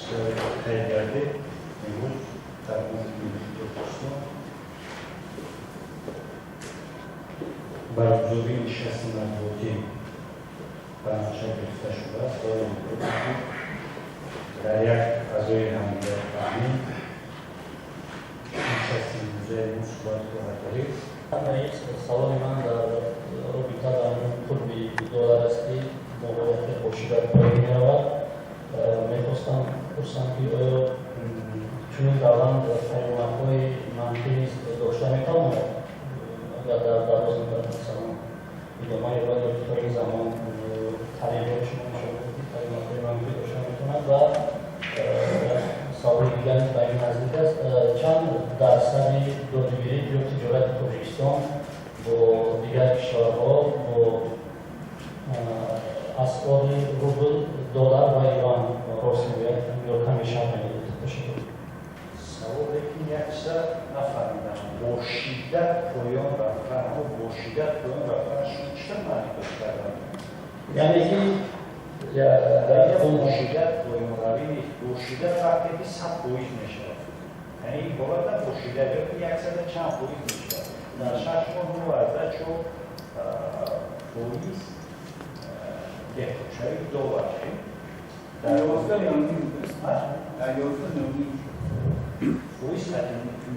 Қайд гардид, имрӯз дар Бонки Миллии Тоҷикистон баргузории нишасти матбуотӣ ба нақша гирифта шудааст ва умедворем, ки дар як фазои ҳамдигарфаҳмӣ нишасти имрӯзаи мо сурат хоҳад гирифт. Раис, саволи ман дар робита ба қурби доллар аст, ки моҳҳои охир бо шиддат поён меравад. Мехостам пурсам, ки оё чунин раванд паёмадҳои манфӣ низ дошта метавонад, агар дар дароз муддат, масалан, идома ёбад ё то ин замон таҳлилҳои шумо нишон дод, ки паёмадҳои манфӣ дошта метавонад. Ва саволи дигар низ ба ин наздик аст: чанд дарсади додугирифт ё тиҷорати Тоҷикистон бо дигар кишварҳо бо асъори рубл, доллар ва юан рост меояд ё каме шарҳ медиҳед? Ташаккур. Савол, лекин як чиза нафаҳмидам: бо шиддат поён рафтан, аммо бо шиддат поён рафтан шумо чӣ маъни дошт кардан? Яъне ки бо шиддат поёнравӣ нест. Бо шиддат вақте ки 100% мешавад, яъне ин ҳолата бо шиддат ё ки яксада чанд фоиз мешавад. Дар 6 моҳ 0,4% беҳбудшавии доллар. Дар 11,5. Дар 11,5. Фоиз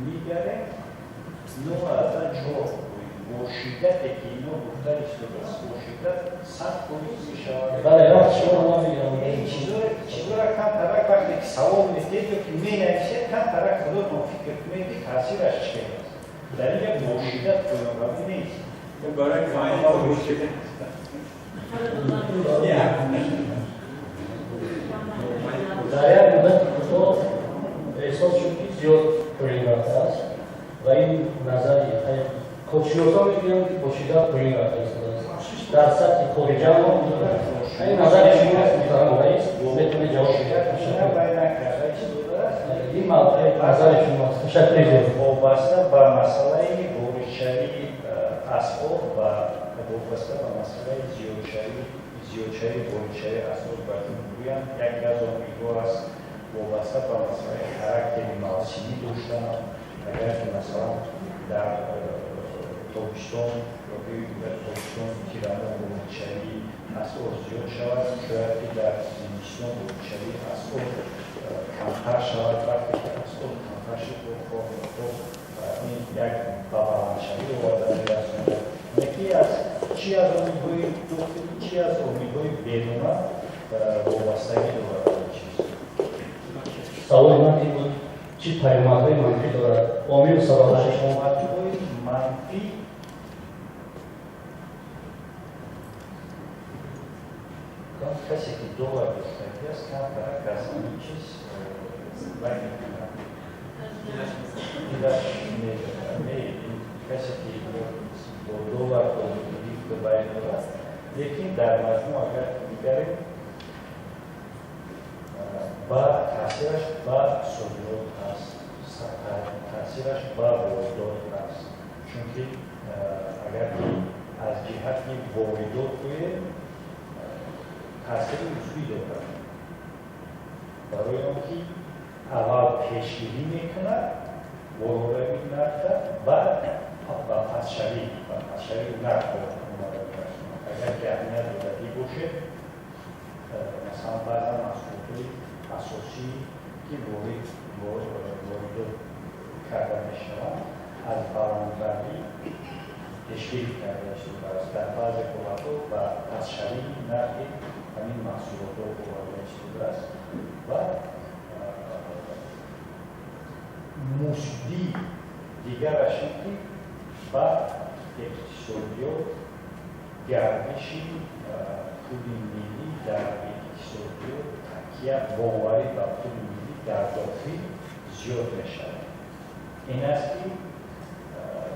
нигарем, 0,4. Бо шиддате ки ино гуфта истодааст, бо шиддат 100% мешавад. Бале, вақт шуморо намегирам. Чизора камтарак вақте ки савол медиҳед ё ки менависед, камтарак худотон фикр кунед, ки таъсираш чӣ аст. Дар инҷа бо шиддат поёнравӣ нест. Барои таъйин. Дар як муддати кӯтоҳ эҳсос шуд, ки зиёд поён рафтааст ва ин назари коршиносон мегӯянд, ки бо шиддат поён рафта истодааст дар сатҳи хориҷа. Ин назари шумо аст, муҳтарам раис, метавонед ҷавоб диҳед. Ин назари шумо аст. Ташаккури зиёд. Вобаста ба масъалаи воридшавии асъор ва вобаста ба масъалаи зиёдшавии воридшавии асъор ба ҷумҳуриям, яке аз омилҳо аст вобаста ба масъалаи характери мавсимӣ доштан. Агар ки, масалан, дар тобистон ёки дар тобистон, тирамоҳ воридшавии асъор зиёд шавад, шояд ки дар зимистон воридшавии асъор камтар шавад. Вақте ки асъор камтар шуд, ин як ба баландшавӣ оварда мерасонад. Яке аз чи аз омилҳои дохилӣ, чи аз омилҳои беруна вобастагӣ дорад ин чиз. Саволи ман ин буд, чӣ паёмадҳои манфӣ дорад, омилу сабабҳояш? Паёмадҳои манфӣ, касе ки доллар доштагӣ аст, камтарак аз ҳамин чиз вай мекунад, дилаш не, касе ки бо доллар гирифту вай дорад. Лекин дар маҷмӯъ агар нигарем, ба таъсираш ба содирот ҳаст, таъсираш ба воридот ҳаст, чунки агар ки аз ҷиҳати воридот гӯем, таъсири мусбӣ дорад, барои он ки аввал пешгирӣ мекунад болоравии нарха, баъд ба пастшавии нарх омада мерасонад. Агар ки аҳамият додагӣ бошед, масалан, баъзан маҳсулотҳои асосӣ, ки воридот карда мешаванд, аз баландравӣ пешгирӣ карда истодааст, дар баъзе ҳолатҳо ба пастшавии нархи ҳамин маҳсулотҳо оварда истодааст. Ва мусбии дигараш ин ки ба иқтисодиёт гардиши пули миллӣ дар иқтисодиёт, такя, боварӣ ба пули миллӣ дар дохил зиёд мешавад. Ин аст ки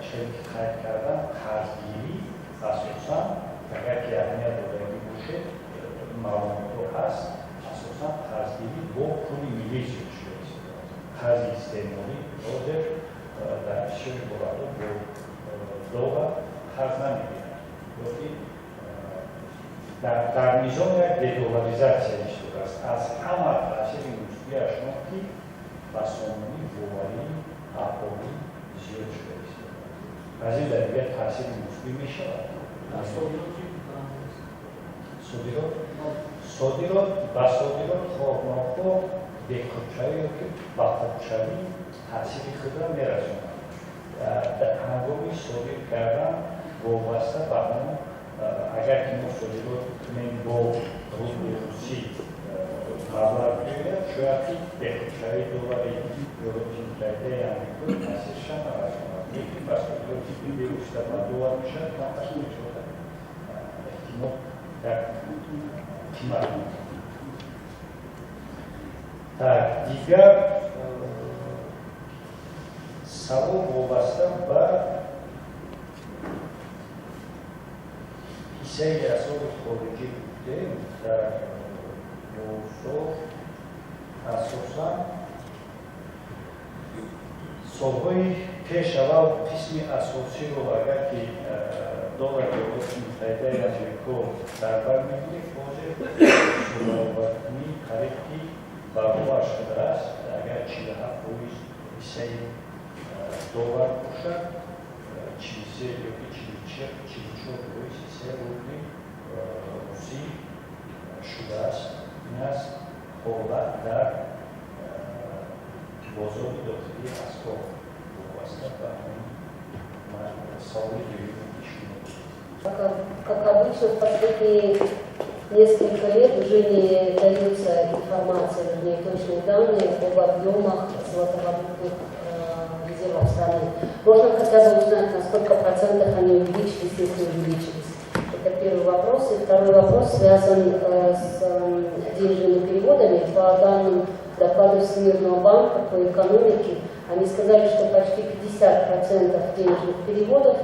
чизе ки қайд кардам, қарзгирӣ асосан, агар ки аҳамият додагӣ бошед, маълумотҳо ҳаст, асосан қарзгирӣ бо пули миллӣ зиёд шуда истодааст. Қарзи истеъмолӣ ҳозир дар бисёри ҳолатҳо бо доллар қарз намегиранд ёки дар низом як дедолларизатсия истодааст. Аз ҳама таъсири мусбӣ Хубиаш он ки ба сомонӣ боварии аҳолӣ зиёд шуда истодааст. Аз ин дар дигар таъсири мусбӣ мешавад. Содирот содирот ба содирот хоҳ нохоҳ беқурбшавӣ ё ки ба қурбшавӣ таъсири худро мерасонад. Ҳангоми содир кардан вобаста ба он, агар ки мо содирот кунем бо рубли русӣ маблағ биёяд, шояд ки беқурбшавии доллари Иёлоти Муттаҳидаи Амрико таъсирша нарасонад. Лекин ба содироти бевосита ба доллар мешавад, камтар мешавад, эҳтимол як қимат мекунад. Так, дигар савол вобаста ба ҳиссаи асъори хориҷӣ гуфтем. Дар бозор асосан солҳои пеш аввал қисми асосиро агар ки доллари Иёлоти Муттаҳидаи Амрико дар бар мегирифт, ҳозир баробаркунӣ қариб ки баробар шудааст. Агар 47% ҳиссаи доллар бошад, 43 ё ки 44% ҳиссаи рубли русӣ шудааст. Ин аст ҳолат дар бозори дохилии асъор вобаста ба саволи дуюме ки шумо. Как обычно, в последние несколько лет уже не дается информация, вернее, точные данные об объемах золотовалютных резервов страны. Можно хотя бы узнать, на сколько процентов они увеличились, если увеличились? Это первый вопрос. И второй вопрос связан с денежными переводами. По данным доклада Всемирного банка по экономике, они сказали, что почти 50% денежных переводов,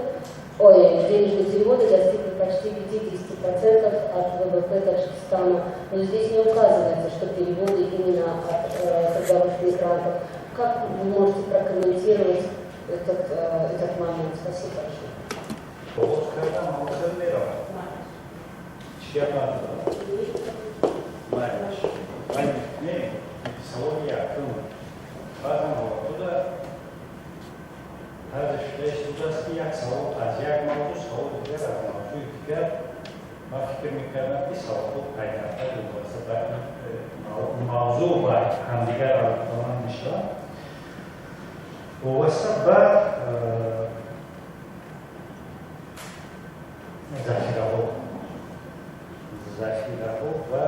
ой, денежные переводы достигли почти 50% от ВВП Таджикистана. Но здесь не указывается, что переводы именно от трудовых мигрантов. Как вы можете прокомментировать этот момент? Спасибо большое. Оғоз кардам, ҳозир меравам. Чӣ гап надорам? Майлаш. Не, саволи якум. Баъзан ҳолатҳода тарзи шуда истодааст, ки як савол аз як мавзӯъ, саволи дигар аз мавзӯи дигар. Ман фикр мекардам, ки саволҳо пайдарпай вобаста ба ин мавзӯъ ба ҳамдигар алоқаманд мешаванд. Вобаста ба захираҳо ва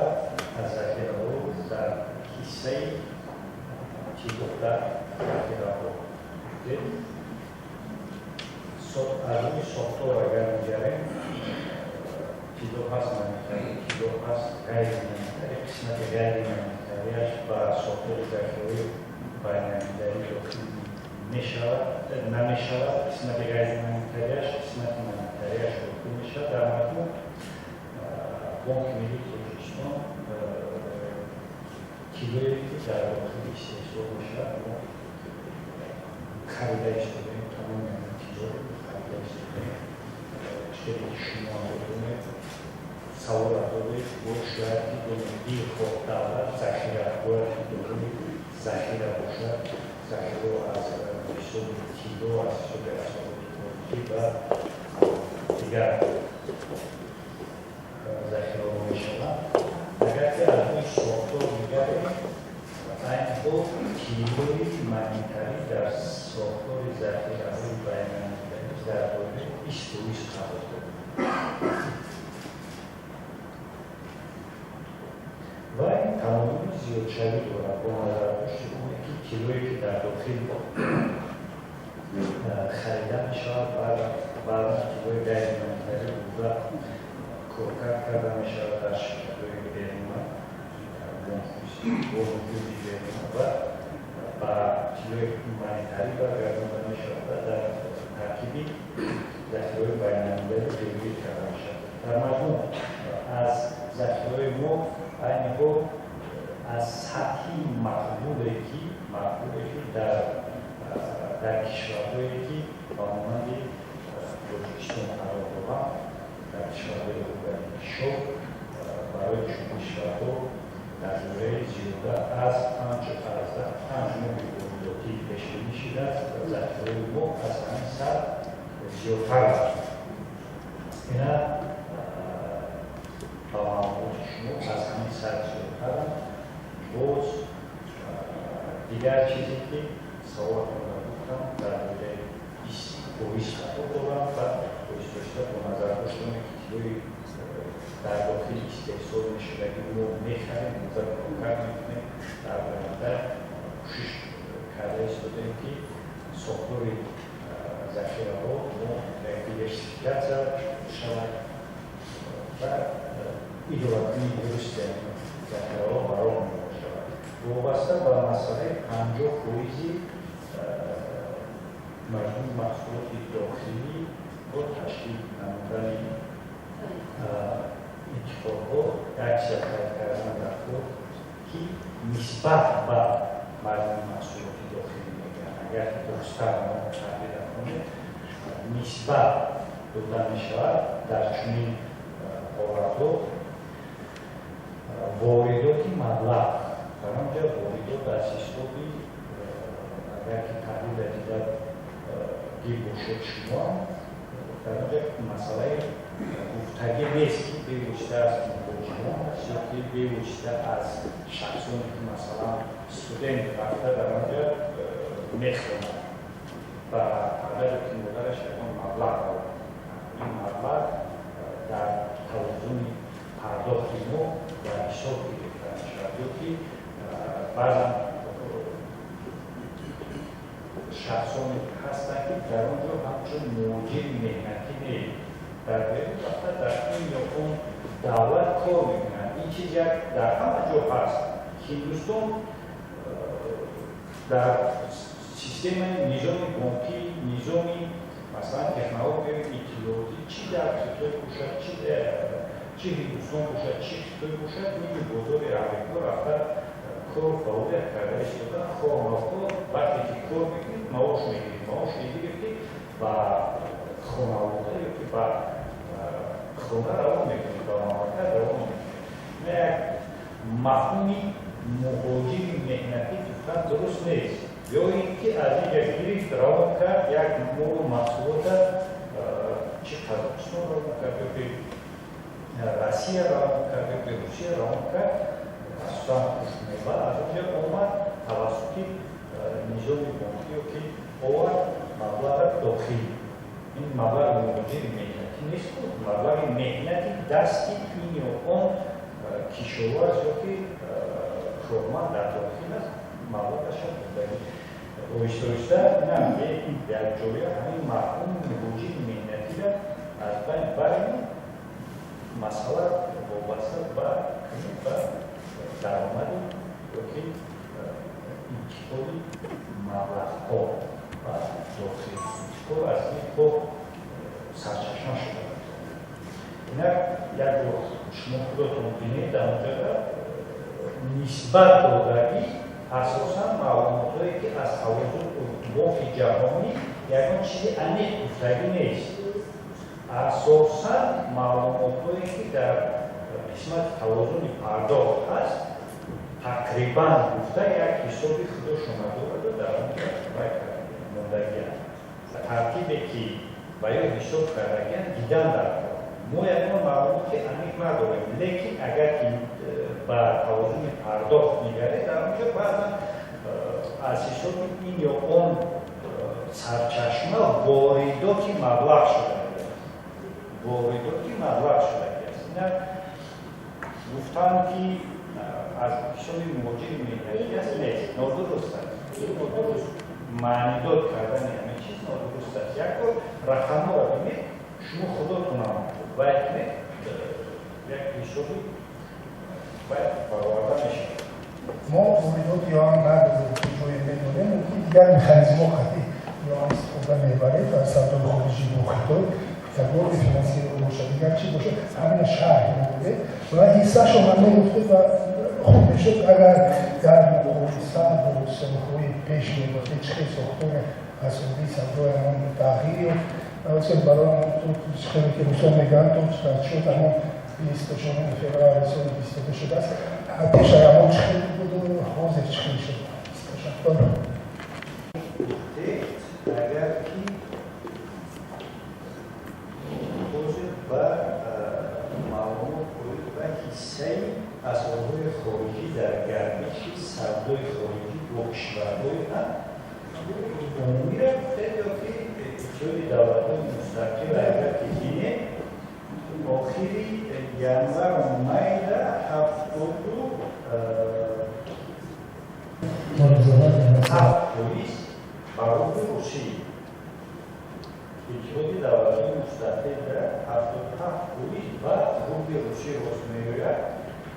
аз захираҳо дар ҳиссаи тилло дар захираҳо аз рӯи сохтор агар нигарем, тилло ҳаст монетарӣ, тилло ҳаст ғайримонетарӣ. Қисмати ғайримонетарияш ба сохтори захираҳои байналмилалӣ дохил мешавад, намешавад. Қисмати ғайримонетарияш, қисмати монетарияш дохил мешавад. Дар маҷмӯъ Бонки Миллии Тоҷикистон тиллое ки дар дохили истеҳсол мешавад, мо харида истодаем, тамоми ҳамин тиллоро харида истодаем. Чизе ки шумо медонед, савол додед, бо шояд ки донед, дилхоҳ давлат захира бояд ки дорои захира бошад. Захираҳо аз ҳисоби тилло, аз ҳисоби асъори хориҷӣ ва дигар захираҳо мешаванд. Агар ки аз рӯи сохтор нигарем, айни ҳол тиллои монетарӣ дар сохтори захираҳои байналмилалӣ дар доираи 20% қарор дорад ва ин тамоми зиёдшавӣ дорад бо назардошти оне ки тиллое ки дар дохил харида мешавад, баъдан тиллои ғайримонетарӣ буда коркард карда мешавад дар ширкатҳои беруна, бо нуфузи беруна ва ба тиллои монетарӣ баргардонда мешавад ва дар таркиби захираҳои байналмилалӣ ҷойгир карда мешавад. Дар маҷмӯъ аз захираҳои мо айни ҳол аз сатҳи мақбуле ки дар кишварҳое ки ба монанди Тоҷикистон қарор доранд, дар кишварҳои инкишоф, барои чунин кишварҳо дар доираи зиёд Зиёда аз 5,5 моҳи воридотӣ пешбинӣ шудааст ва захираҳои мо аз ҳамин сатҳ зиёдтар аст. Ина ба маълумоти шумо аз ҳамин сатҳ зиёдтаранд. Боз дигар чизе, ки саволатонро гуфтам, дар доираи 20% хато дорам ва оҳиста-оҳиста бо назардошт оне ки тиллои дар дохили истеҳсол мешаваги мо мехарем ва коркард мекунем, дар оянда кӯшиш карда истодаем, ки сохтори захираҳо мо як диверсификатсия шавад ва идоракунии дурусти захираҳо ба роҳ монда шавад. Вобаста ба масъалаи 50 фоизи маҷмӯи маҳсулоти дохилӣ бо ташкил намудани интихобҳо, як чиза қайд кардан дар худ, ки нисбат ба маҷмӯи маҳсулоти дохилӣ мегӯянд. Агар дурусттар мо таҳлила кунем, нисбат дода мешавад. Дар чунин ҳолатҳо воридоти маблағ, дар он ҷо воридот аз ҳисоби, агар ки таҳлила дида гир бошед шумо, дар он ҷо масъалаи гуфтагӣ нест, ки бевосита аз муҳоҷирон аст ё ки бевосита аз шахсоне, ки масалан студент рафта дар он ҷо мехонад ва падару ки модараш ягон маблағ овард. Ин маблағ дар тавозуни пардохти мо ба ҳисоб гирифта мешавад ё ки баъзан шахсоне ҳастанд, ки дар он ҷо ҳамчун муҳоҷири меҳнатӣ не, дар берун рафта дар ин ё он давлат кор мекунанд. Ин чиз як дар ҳама ҷо ҳаст. Ҳиндустон дар системаи низоми бонкӣ, низоми масалан технологияи иттилоотӣ, чӣ дар Хитой бошад, чӣ Ҳиндустон бошад, чӣ Хитой бошад, ними бозори Амрико рафта кору фаъолият карда истода. Хоҳ нохоҳ, вақте ки кор мекунед, маош мегиред, маош мегиред, ба хонавода ё ки ба хона равон мекунед, ба мамлакат равон мекунед. На як мафҳуми муҳоҷири меҳнатӣ гуфтан дуруст нест. Ё ин ки аз ин ҷа гирифт, равон кард як молу маҳсулота, чӣ Қазоқистон равон кард ё ки Россия равон кард ё ки Русия равон кард, асосан хушкмева, аз он ҷо омад, тавассути низоми бонкӣ ё ки овард маблаға дохил. Ин маблағи муҳоҷири меҳнатӣ нест, маблағи меҳнати дасти ин ё он кишоварз ё ки корманд дар дохил аст, маблағаша бурдагӣ. Оҳиста оҳиста на якҷоя ҳамин мафҳуми муҳоҷири меҳнатиро аз байн барем. Масъала вобаста ба даромади ё ки интиқоли маблағҳо ба дохил, интиқол аз ин хо сарчашма шуда. Инак як бор шумо худотон бинед, дар онҷода нисбат додагӣ асосан маълумотҳое, ки аз тавозун Бонки Ҷаҳонӣ ягон чизи аниқ гуфтагӣ нест. Асосан маълумотҳое, ки дар қисмати тавозуни пардохт ҳаст, тақрибан гуфта як ҳисоби худошона дораду дар он ҷо мондагианд. Тартибе, ки ва ё ҳисоб кардагианд, дидан дар кор. Мо ягон маълумоти аниқ надорем, лекин агар ки ба тавозуни пардохт нигаред, дар он ҷо баъзан аз ҳисоби ин ё он сарчашма воридоти маблағ шудагиаст, воридоти маблағ шудагиаст. Ина гуфтан, ки аз ҳисоби муҳоҷири меҳнатӣ аст, нест, нодуруст аст. Нодуруст маънидод кардани ҳамин чиз нодуруст аст. Як бор рақамҳоро бинед шумо худотонам, вай кунед, як ҳисоби вай бароварда мешавад. Мо воридоти юан надорем, ки ҷое медонем, ки дигар механизмҳо қати юан истифода мебаред дар савдои хориҷӣ бо Хитой, Петагорги финансирование бошад, дигар чӣ бошад, ҳамина шарҳ медодед ва ҳиссашо ҳам мегуфтед. Ва хуб мешуд, агар дар муқоиса бо солҳои пеш мегуфтед, чӣ хел сохтори асосии савдои ҳамон тағйир ёфт. Барои хеле ки русо мегӯянд, то шуд ҳамон 24 феврали соли 22 шудааст, пешаи ҳамон чӣ хел буду Гуфтед, агар ки ҳозир ба маълумот оид ба ҳиссаи асъорҳои хориҷӣ дар гардиши савдои хориҷӣ бо кишварҳои умумиро гуфтед ё ки Иттиҳоди Давлатҳои Мустақил? Агар ки бинед, охири январу майда 77% ба рубли русӣ, Иттиҳоди Давлатҳои Мустақилда 77% ба рубли русӣ рост меояд,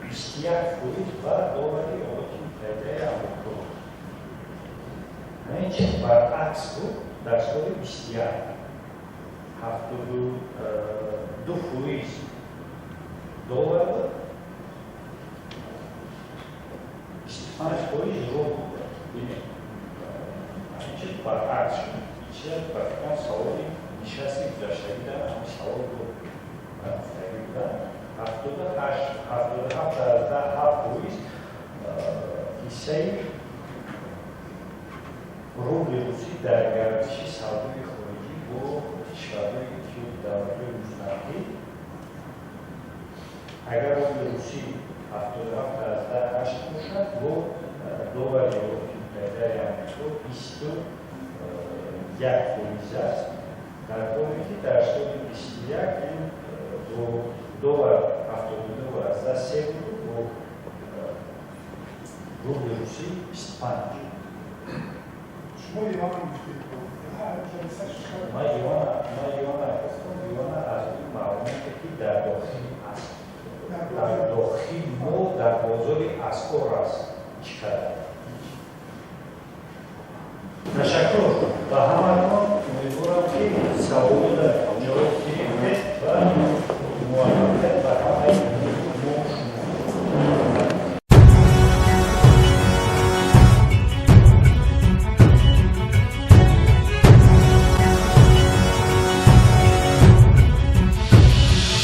21% ба доллари Иёлоти Муттаҳидаи Амрико. Ин чиз баръакс буд дар соли 21: 72% доллар буд, 25% рубл буд. Бинед, ин чиз баръакс шуд. Ин чиз ба фикрам саволи нишасти гузаштагӣ дар ҳамин савол буд, гуфтагӣ будам. 78, 77,7% ҳиссаи рубли русӣ дар гардиши савдои хориҷӣ бо кишварҳои Иттиҳоди Давлатҳои Мустақил. Агар рубли русӣ 77,8 бошад, бо доллари Иёлоти Муттаҳидаи Амрико 21% аст, дар ҳоле ки дар соли 21 ин бо доллар 72,3 буд, бо рубли русӣ 25. Шумо юан гуфтед. Ман юана гуфтам, юана аз ин маълумоте ки дар дохил аст, дар дохил мо дар бозори асъор аст чӣ қадар. Ташаккур.